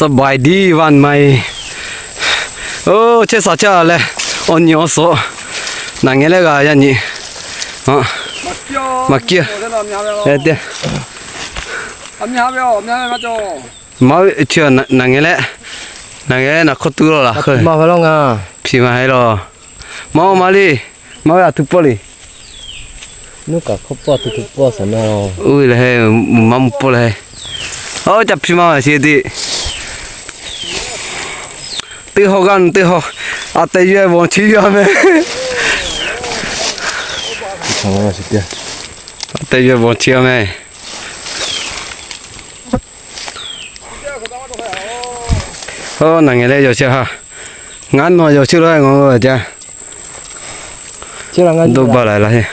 สบายดีวันใหม่ Oˇ chehˇ sha caˇ leh, awˬ nyi awˬ suhˍ, naˬ ngehˬ leh g'a yaˇ nyi. Maˇ kiˇ, maˇ ve chi naˬ ngehˬ leh, naˬ ngehˬ leh naˬ hk'oˆ tu la laˬ, hpiˇ maˇ heˆ laˬ. Maˇ oˇ maˇ le, maˇ ve a htoꞈ pawˆ le. Uˇ lehˬ, maˇ mvuh pawˆ lehˬ. Oˇ ca hpiˇ maˇ ve chi teˇ, teˇ haw g'aˇ nu teˇ haw, a teh yuˬ-e bawˬ chi yaˇ meh. A teh yuˬ-e bawˬ chi yaˇ meh. Oˇ naˬ ngehˬ leh yawˬ chi ha, ngaˬ nawˬ yawˬ chi lo ngaˬ jaˇ. Doˇ baˬ la laˬ heˆ.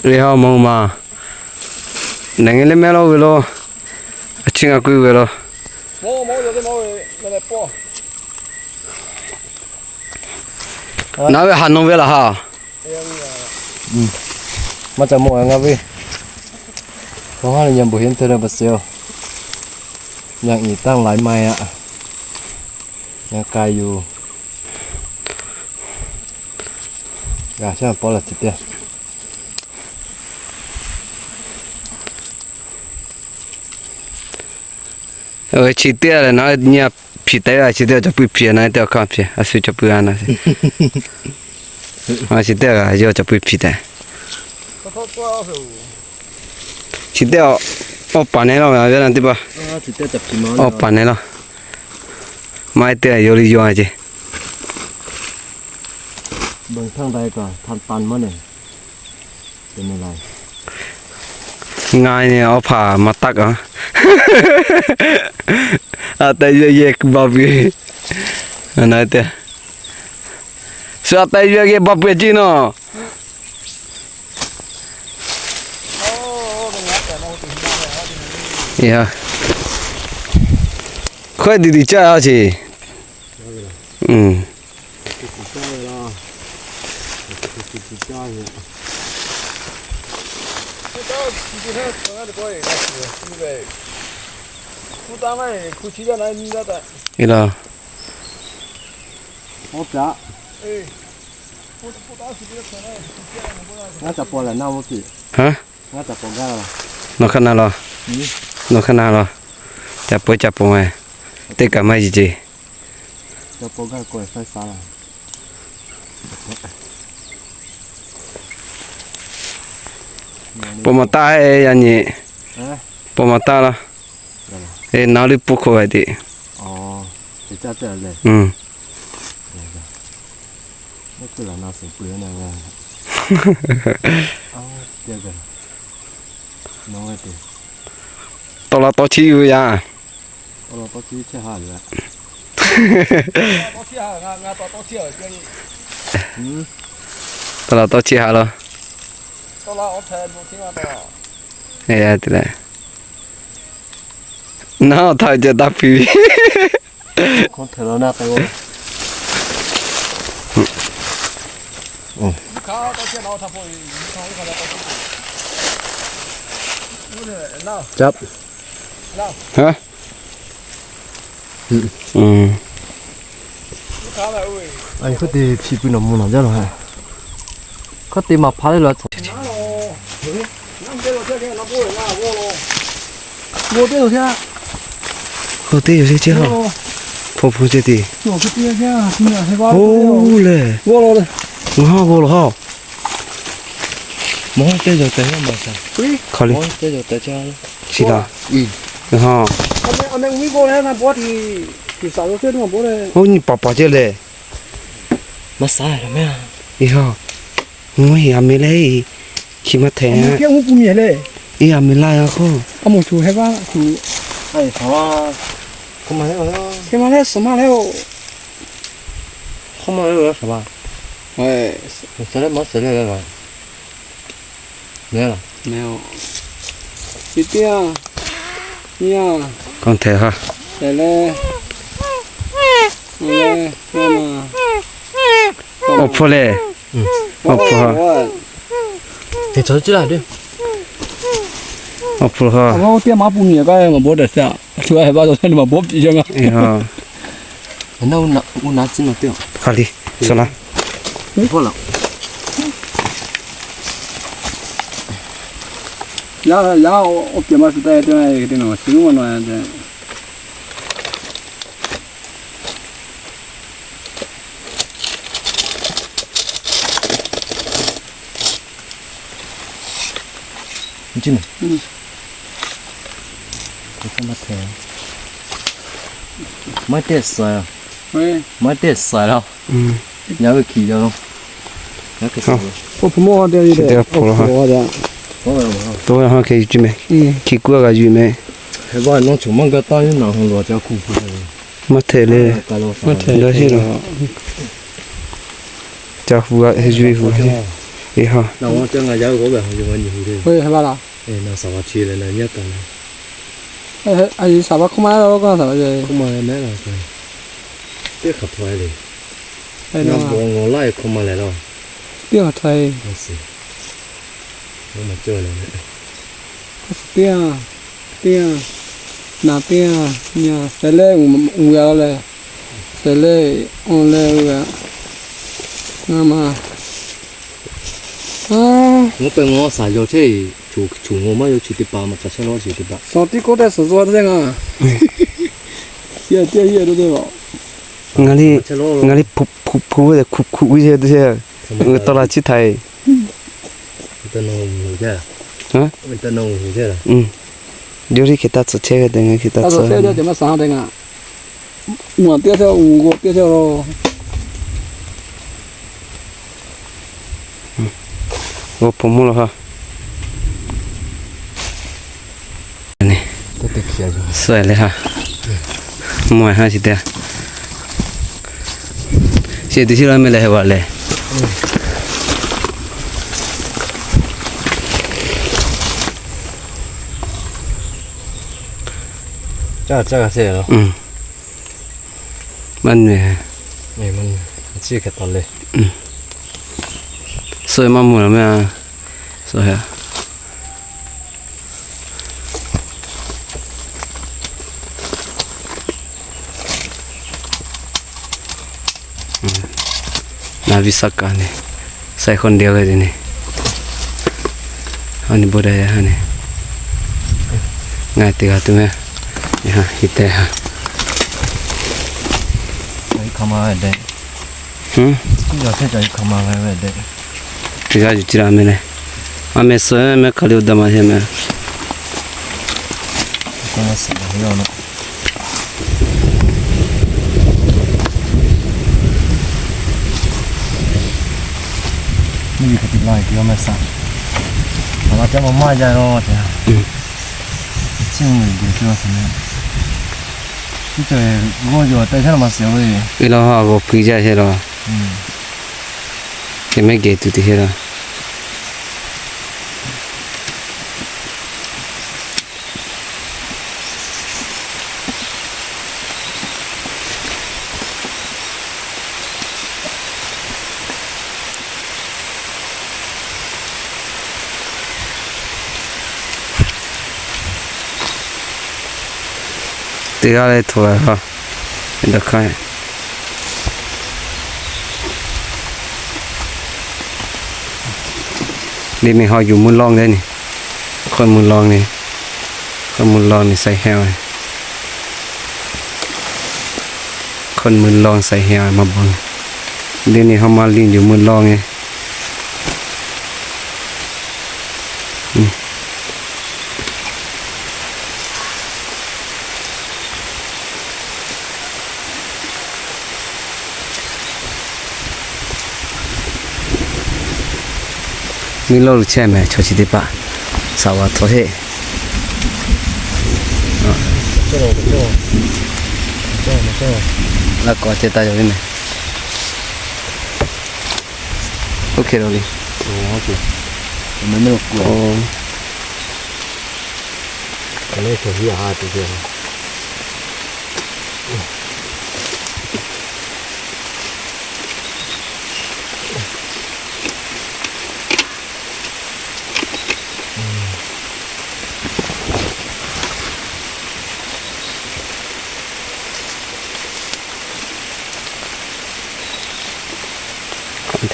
Ve ha ma ma, naˬ ngehˬ leh mehˆ lawˇ ve lo, a chi ngaˬ k'oˆ ve lo. Naˬ ve ha nawˬ ve laˬ ha. Maˇ ca mawˬ ngaˬ ve. K'o ha leh nyi bawˬ heˆ te leh pa se-oˬ. Nyi iˍ taˇ laiˉ ma-e aꞈ. Ngaˬ k'ai yoˬ. G'a shaˉ pawˆ la chi teˇ. Chi teˇ lehˬ, naˬ nyi hpiˍ tehꞈ ve, chi teˇ cawˬ pui hpiˍ, naˬ teˇ awˬ hk'aˇ hpiˍ, a shu cawˬ pui a na. Chi teˇ g'aˇ yawˇ cawˬ pui hpiˍ tehꞈ. Chi teˇ awˬ paˍ nehˬ laˇ ve naˬ teˇ hpaˍ. Awˬ paˍ nehˬ laˇ. Maˇ heˆ teˇ yawˇ liˇ yawˇ a ce. Ngaˬ nyi awˬ hpaˍ maˍ taˆ kaꞈ, a teh yuˬ yehˬ baˬ peuˬ. Suh a teh yuˬ yehˬ baˬ peuˬ ce nawˬ. Hkawehˇ tiꞈ tiꞈ caˇ a ce. Laˬ. Nawˬ hk'aˇ na laˬ. Nawˬ hk'aˇ na laˬ. Ca pawˆ ca pawˆ meh. Teˇ kaꞈ maˇ ji ce. Pawˆ maˍ taˆ-e yaˇ nyi. Pawˆ maˍ taˆ laˇ. E, naˬ liˇ pawˆ hk'oˆ ve teꞈ. Tawˆ la tawˆ chiˇ ve yaˇ. Tawˆ la tawˆ chiˇ ha lo. Te leh, naˬ htaꞈ ca taˇ piˇ ve. Hk'aˇ te hpiˇ pui nawˬ mvuh nawˬ jaˇ lo ha. Hk'aˇ te maˍ hpaˇ le lo. G'aw teˇ yoˬ ceˇ ha. Hpaw hpaw ceˇ te. Oˇ lehˬ, ngaˬ ha g'aw lo ha. Mawˬ teˇ yoˬ tehꞈ maˍ shaˍ. Hk'aˬ le. Chi laˬ. Oˇ nyi paˍ paˍ ceˇ lehˬ. Maˇ saˍ meh. Iˉ ha. Mvuhˇ heˆ, aˬ miˍ leh, chi maˇ hteꞈ. Iˉ aˬ miˍ laˇ ya hk'oˆ. Hk'e ma leh suhˍ maˇ leh-oˬ. Hk'e ma leh suhˍ maˇ. Meh a. Meh a. Ti tiˉ a. Nyi a. K'oˆ hteꞈ ha. Hteꞈ le. Awˬ hpfuhˇ le. Awˬ hpfuhˇ ha. Hteꞈ cawˬ ciˉ laˇ de. Awˬ hpu ha. Awˬ teˇ maˇ pu miˬ kaꞈ maˍ bawˇ daꞈ shaˍ. Shu a heh baˆ taw shaˍ ni maˍ bawˇ piˇ jaˇ ngaˬ. Hk'aˬ li, suh laˇ. Yaˇ, yaˇ, oˇ pehˍ maˇ shu taˆ e teˇ ma, teˇ naˬ shiˍ maˇ naw. Maˇ tehˆ suhˍ, maˇ tehˆ suhˍ laˇ. Yaˇ ve hkiˬ yaˇ lo, yaˇ hkiˬ suhˍ lo. Oˇ hpu mawˇ te, te hpu lo ha. To ha hk'e yuˬ ce meh. Hkiˬ kuˇ a g'a yuˬ meh. Hk'e ba nawˬ chaw maˇ ga taˇ naˬ ha lo ca kuˬ kuˬ. Maˇ hteꞈ le. Maˇ hteꞈ le. Ca hu g'a yuˬ hu. E ha. Ngaˬ yaˇ ve k'oˆ ve ha yuˬ ma nyi hu le. Naˬ saˍ va chi leh naˬ nyaˇ taˍ le. A yehˬ saˍ va hk'oˆ ma leh, hk'oˆ ma leh mehˉ la. Teˇ hk'aˬ htaw e le. Ngaˬ bon ngawˬ laˇ e hk'oˆ ma leh la. Teˇ hk'aˬ htaw e. Teˇ, teˇ, naˬ teˇ, nyi, sheh leh uiˍ g'a la leh, sheh leh awˬ leh uiˍ g'a, ngaˬ ma, ngaˬ pehˬ ngaw saˍ yaw chehˇ, choˬ ngaw maˇ yaw chi teˇ hpaˍ maꞈ ca chehˇ law chi teˇ hpaˍ. Suhˍ tiˉ k'oˆ tehꞈ suhˍ zuh a teˇ ngaˬ. Teˇ, teˇ, teˇ, ngaˬ liˇ hpu hpu ve hkuˆ hkuˆ ve teˇ, tawˇ la chiˇ htaꞈ e. Yawˇ hk'e taˇ tcuh chehˇ ve te ngaˬ hk'e taˇ tcuh. G'aw hpu mvuhˇ lo ha. Suh leh ha. Mvuhˇ ha chi te. Chi teˇ chi la meh leh heh va leh. Caˇ caˇ g'a chehˇ lo. Maˇ nu. Chi hk'e taˍ le. Suh maˇ mvuh la meh a. Suh heh. Naˍ viˉ saˉ kaˍ ne, saˉ hkawˇ nde g'a te ne, ha ni bon daꞈ ha ne, ngaˬ teˇ g'aˇ tuˬ meh, ha hi te ha. Teˇ g'aˇ yuˬ ci la meh le. A meh suh meh hk'aˬ le oˇ daꞈ ma he meh. Mvuhˇ miˬ hk'e te la e te yaˇ meh saꞈ. Aˬ ma ca ma maˇ jaˇ lo te. Chi mvuhˇ miˬ geh te la te meh. Chi cawˬ g'awˇ yaw te chehˇ la ma suhˍ ve. Ve la ha g'awˬ hpui jaˇ chehˇ la. Te meh geh tuˬ te chehˇ la. Teˇ g'aˇ leh hto la ha, daꞈ hk'aˇ. Liˇ ni haw yuˬ mvuhˇ lawˇ le ni, hk'oˆ mvuhˇ lawˇ ni, hk'oˆ mvuhˇ lawˇ ni sai heh ve, hk'oˆ mvuhˇ lawˇ sai heh ve maˇ bon. Liˇ ni haw maˇ liˇ yuˬ mvuhˇ lawˇ le. Mvuhˇ lawˇ lo chehˇ meh chaw chi teˇ hpaˍ, saˍ va htaw heˆ. Laˇ k'awꞈ ceh taˇ yaw ve meh. Oˇ hk'e lo le.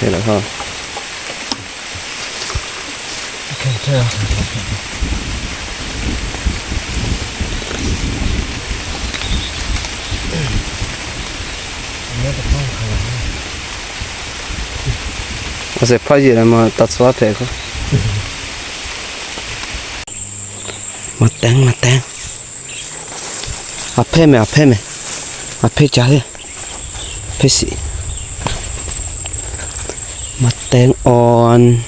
Te leh ha. Awˬ shehˍ hpaˇ yeˬ leh ma taˇ tcuh aˉ hpehꞈ k'o. Maˇ teˇ, maˇ teˇ. Aˬ hpehˇ mehˍ, aˬ hpehˇ mehˍ. Aˬ hpehˇ ca le. Hpehˇ shiˍ. Maˇ teˇ awˬ.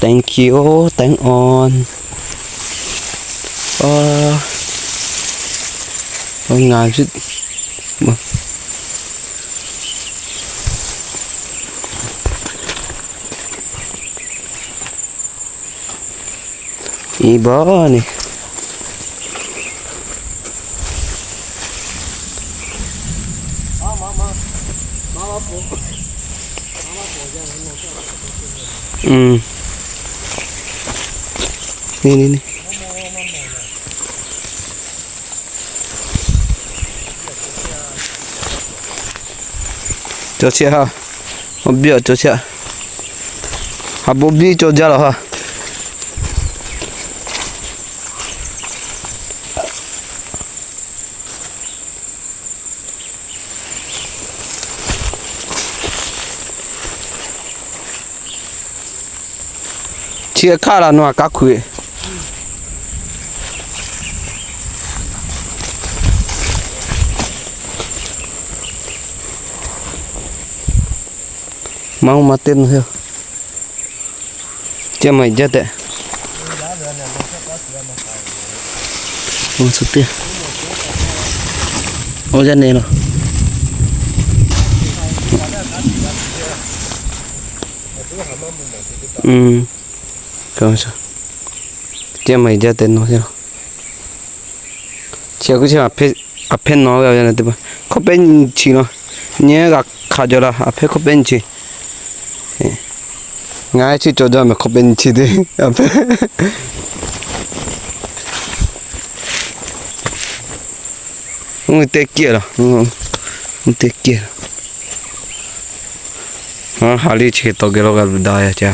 Thank you, thank you. Aˬ, ngaˬ iˉ baˆ neˇ. Neˇ, neˇ, neˇ. Cawˬ chehˇ ha. Awˬ biˇ awˬ cawˬ chehˇ. Haꞈ bon biˇ cawˬ jaˇ lawˬ ha. Chi hk'aˇ laˬ nawˬ aꞈ kaˉ hkuiꞈ. Maˇ oˇ maˇ teˇ nawˬ heˇ. Ceh maˇ jaˇ tehꞈ. Oˇ tcuh teˇ. Oˇ jaˇ neˇ lawˬ. Ceh maˇ jaˇ tehꞈ nawˬ heˇ. Chi a kuˇ chi aˬ hpehˇ nawˬ ve a teˇ hpaˍ hkawˇ pehˉ nyi chi laˇ. Nyi g'a hk'a jaw la aˬ hpehˇ hkawˇ pehˉ nyi chi. Ngaˬ chi cawˬ jaˇ mehˍ hkawˇ pehˉ nyi chi teˇ aˬ hpehˇ. Mvuhˇ teˇ kiˇ laˬ. Mvuhˇ teˇ kiˇ. Ha liˇ chi tawˬ geh lo g'a daꞈ yaˇ ca.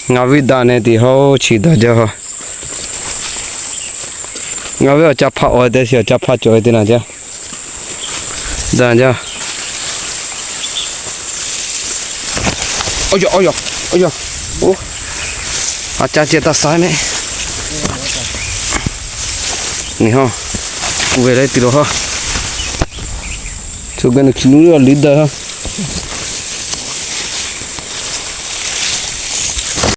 Ngaˬ viˉ daꞈ neh tiˉ haw chi daꞈ jaˇ ha. Ngaˬ ve awˬ ca hpaˆ awˬ e te shiˍ awˬ ca hpaˆ cawˬ e te naˬ jaˇ. Daꞈ jaˇ. Aˬ yaꞈ, aˬ yaꞈ, aˬ yaꞈ. Oˇ, a ca ceh taˇ saiˉ mehˆ. Neˇ ha, kuˬ ve leh tiˉ lo ha. Cawˬ geh nawˬ hkiˬ nuˇ ve awˬ liˇ daꞈ ha.